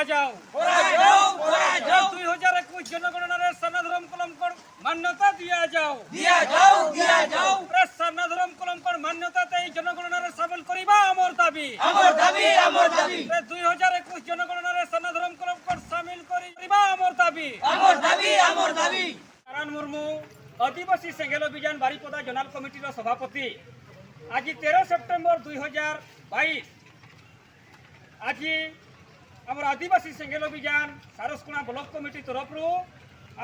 କରାଯାଉ। କରାଯାଉ, କରାଯାଉ। 2021 ଜନଗଣନାରେ ସାରନା ଧରମ କଲମକର ମାନ୍ୟତା ଦିଆଯାଉ। ଦିଆଯାଉ, ଦିଆଯାଉ। ସାରନା ଧରମ କଲମକର ମାନ୍ୟତା ଦେଇ ଜନଗଣନାରେ ସାମିଲ କରିବା ଆମର ଦାବି। ଆମର ଦାବି, ଆମର ଦାବି। 2021 ଜନଗଣନାରେ ସାରନା ଧରମ କଲମକର ସାମିଲ କରିବା ଆମର ଦାବି। ଆମର ଦାବି, ଆମର ଦାବି। ନାରାୟଣ ମୁର୍ମୁ, ଆଦିବାସୀ ସେଙ୍ଗେଲ ଅଭିଯାନ ବାରିପଦା ଜୋନାଲ କମିଟିର ସଭାପତି। ଆଜି 13 ସେପ୍ଟେମ୍ବର 2022। ଆଜି ଆମର ଆଦିବାସୀ ସେଙ୍ଗେଲ ଅଭିଯାନ ସାରସକଣା ବ୍ଲକ କମିଟି ତରଫରୁ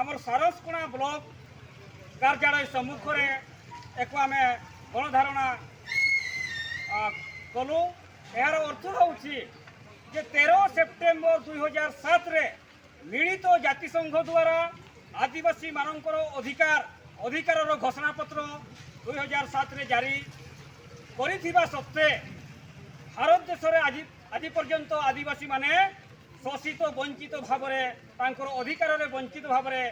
ଆମର ସାରସକଣା ବ୍ଲକ କାର୍ଯ୍ୟାଳୟ ସମ୍ମୁଖରେ ଏକ ଆମେ ଗଣଧାରଣା କଲୁ। ଏହାର ଅର୍ଥ ହେଉଛି ଯେ 13 ସେପ୍ଟେମ୍ବର 2007ରେ ମିଳିତ ଜାତିସଂଘ ଦ୍ୱାରା ଆଦିବାସୀମାନଙ୍କର ଅଧିକାରର ଘୋଷଣାପତ୍ର 2007ରେ ଜାରି କରିଥିବା ସତ୍ତ୍ୱେ ଭାରତ ଦେଶରେ ଆଜି ପର୍ଯ୍ୟନ୍ତ ଆଦିବାସୀମାନେ ଶୋଷିତ, ବଞ୍ଚିତ ଭାବରେ, ତାଙ୍କର ଅଧିକାରରେ ବଞ୍ଚିତ ଭାବରେ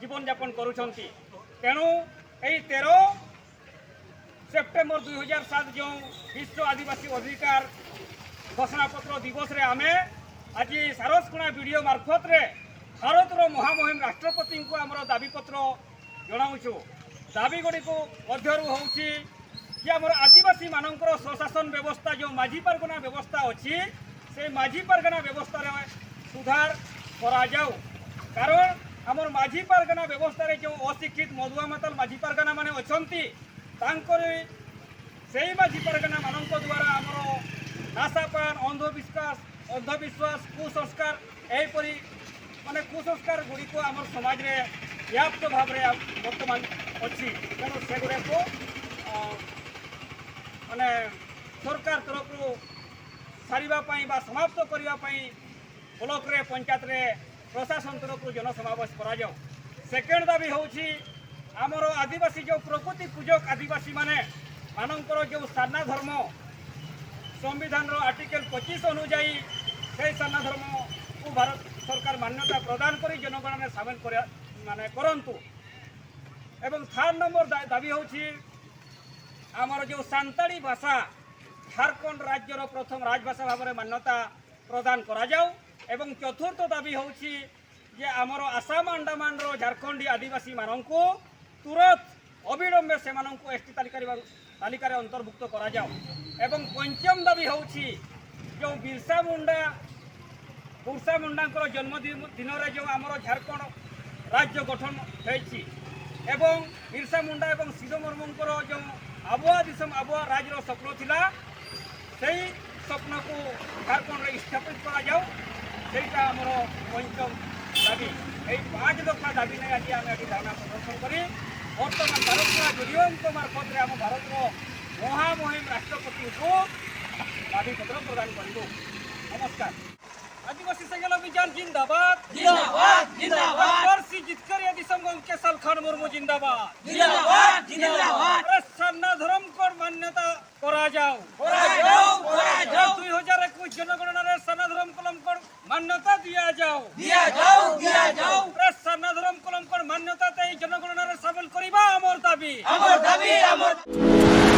ଜୀବନଯାପନ କରୁଛନ୍ତି। ତେଣୁ ଏହି 13 ସେପ୍ଟେମ୍ବର 2007 ଯେଉଁ ବିଶ୍ୱ ଆଦିବାସୀ ଅଧିକାର ଘୋଷଣାପତ୍ର ଦିବସରେ ଆମେ ଆଜି ସାରସକଣା ବିଡ଼ିଓ ମାର୍ଫତରେ ଭାରତର ମହାମହିମ ରାଷ୍ଟ୍ରପତିଙ୍କୁ ଆମର ଦାବିପତ୍ର ଜଣାଉଛୁ। ଦାବିଗୁଡ଼ିକୁ ମଧ୍ୟରୁ ହେଉଛି ଯେ ଆମର ଆଦିବାସୀମାନଙ୍କର ସ୍ୱଶାସନ ବ୍ୟବସ୍ଥା, ଯେଉଁ ମାଝି ପାରଗନା ବ୍ୟବସ୍ଥା ଅଛି, ସେଇ ମାଝି ପାରଗନା ବ୍ୟବସ୍ଥାରେ ସୁଧାର କରାଯାଉ। କାରଣ ଆମର ମାଝି ପାରଗନା ବ୍ୟବସ୍ଥାରେ ଯେଉଁ ଅଶିକ୍ଷିତ ମଦୁଆ ମାତାଲ ମାଝି ପାରଗନା ମାନେ ଅଛନ୍ତି, ତାଙ୍କର ସେଇ ମାଝି ପାରଗନା ମାନଙ୍କ ଦ୍ୱାରା ଆମର ନାଶାପାନ, ଅନ୍ଧବିଶ୍ୱାସ, କୁସଂସ୍କାର, ଏହିପରି ମାନେ କୁସଂସ୍କାର ଗୁଡ଼ିକ ଆମର ସମାଜରେ ବ୍ୟାପ୍ତ ଭାବରେ ବର୍ତ୍ତମାନ ଅଛି। ତେଣୁ ସେଗୁଡ଼ାକୁ ମାନେ ସରକାର ତରଫରୁ ସାରିବା ପାଇଁ ବା ସମାପ୍ତ କରିବା ପାଇଁ ବ୍ଲକରେ, ପଞ୍ଚାୟତରେ ପ୍ରଶାସନ ତରଫରୁ ଜନସମାବେଶ କରାଯାଉ। ସେକେଣ୍ଡ ଦାବି ହେଉଛି ଆମର ଆଦିବାସୀ ଯେଉଁ ପ୍ରକୃତି ପୂଜକ ଆଦିବାସୀମାନେ ମାନଙ୍କର ଯେଉଁ ସାରନା ଧର୍ମ, ସମ୍ବିଧାନର ଆର୍ଟିକେଲ 25 ଅନୁଯାୟୀ ସେହି ସାରନା ଧର୍ମକୁ ଭାରତ ସରକାର ମାନ୍ୟତା ପ୍ରଦାନ କରି ଜନଗଣନାରେ ସାମିଲ କରିବା ମାନେ କରନ୍ତୁ। ଏବଂ ଥାର୍ଡ଼ ନମ୍ବର ଦାବି ହେଉଛି ଆମର ଯେଉଁ ସାନ୍ତାଳୀ ଭାଷା ଝାଡ଼ଖଣ୍ଡ ରାଜ୍ୟର ପ୍ରଥମ ରାଜଭାଷା ଭାବରେ ମାନ୍ୟତା ପ୍ରଦାନ କରାଯାଉ। ଏବଂ ଚତୁର୍ଥ ଦାବି ହେଉଛି ଯେ ଆମର ଆସାମ, ଆଣ୍ଡାମାନର ଝାଡ଼ଖଣ୍ଡୀ ଆଦିବାସୀମାନଙ୍କୁ ତୁରନ୍ତ ଅବିଳମ୍ବେ ସେମାନଙ୍କୁ ଏସ୍ ଟି ତାଲିକାରେ ଅନ୍ତର୍ଭୁକ୍ତ କରାଯାଉ। ଏବଂ ପଞ୍ଚମ ଦାବି ହେଉଛି ଯେଉଁ ବିର୍ସା ମୁଣ୍ଡାଙ୍କର ଜନ୍ମଦିନ ଦିନରେ ଯେଉଁ ଆମର ଝାଡ଼ଖଣ୍ଡ ରାଜ୍ୟ ଗଠନ ହୋଇଛି ଏବଂ ବିର୍ସା ମୁଣ୍ଡା ଏବଂ ସିଧୁ ମୁର୍ମୁଙ୍କର ଯେଉଁ ଆବୁଆ ଦିଶମ ଆବୁଆ ରାଜ୍ୟର ସ୍ୱପ୍ନ ଥିଲା, ସେଇ ସ୍ୱପ୍ନକୁ ଝାଡ଼ଖଣ୍ଡରେ ସ୍ଥାପିତ କରାଯାଉ। ସେଇଟା ଆମର ପଞ୍ଚମ ଦାବି। ଏହି ପାଞ୍ଚ ଦଫା ଦାବି ନେଇ ଆଜି ଆମେ ଏଠି ଧାରଣା ପ୍ରଦର୍ଶନ କରି ବର୍ତ୍ତମାନ ଭାରତର ବିଡ଼ିଓଙ୍କ ମାର୍ଫତରେ ଆମ ଭାରତର ମହାମହିମ ରାଷ୍ଟ୍ରପତିଙ୍କୁ ଦାବିପତ୍ର ପ୍ରଦାନ କରିବୁ। ନମସ୍କାର। ଆଦିବାସୀ ସେଙ୍ଗେଲ ଅଭିଯାନ ଜିନ୍ଦାବାଦ! ଜିନ୍ଦାବାଦ, ଜିନ୍ଦାବାଦ। ପାର୍ସି ଜିତକର ଦିଶମ ଗମକେ ସାଲଖାନ ମୁର୍ମୁ ଜିନ୍ଦାବାଦ! ଜିନ୍ଦାବାଦ, ଜିନ୍ଦାବାଦ। ସାରନା ଧରମକର ମାନ୍ୟତା କରାଯାଉ। କରାଯାଉ, କରାଯାଉ। 2021 ଜନଗଣନାରେ ସାରନା ଧରମ କଲମକର ମାନ୍ୟତା ଦିଆଯାଉ। ଦିଆଯାଉ, ଦିଆଯାଉ। ସାରନା ଧରମ କଲମକର ମାନ୍ୟତା ଦେଇ ଜନଗଣନାରେ ସାମିଲ କରିବା ଆମର ଦାବି। ଆମର ଦାବି, ଆମର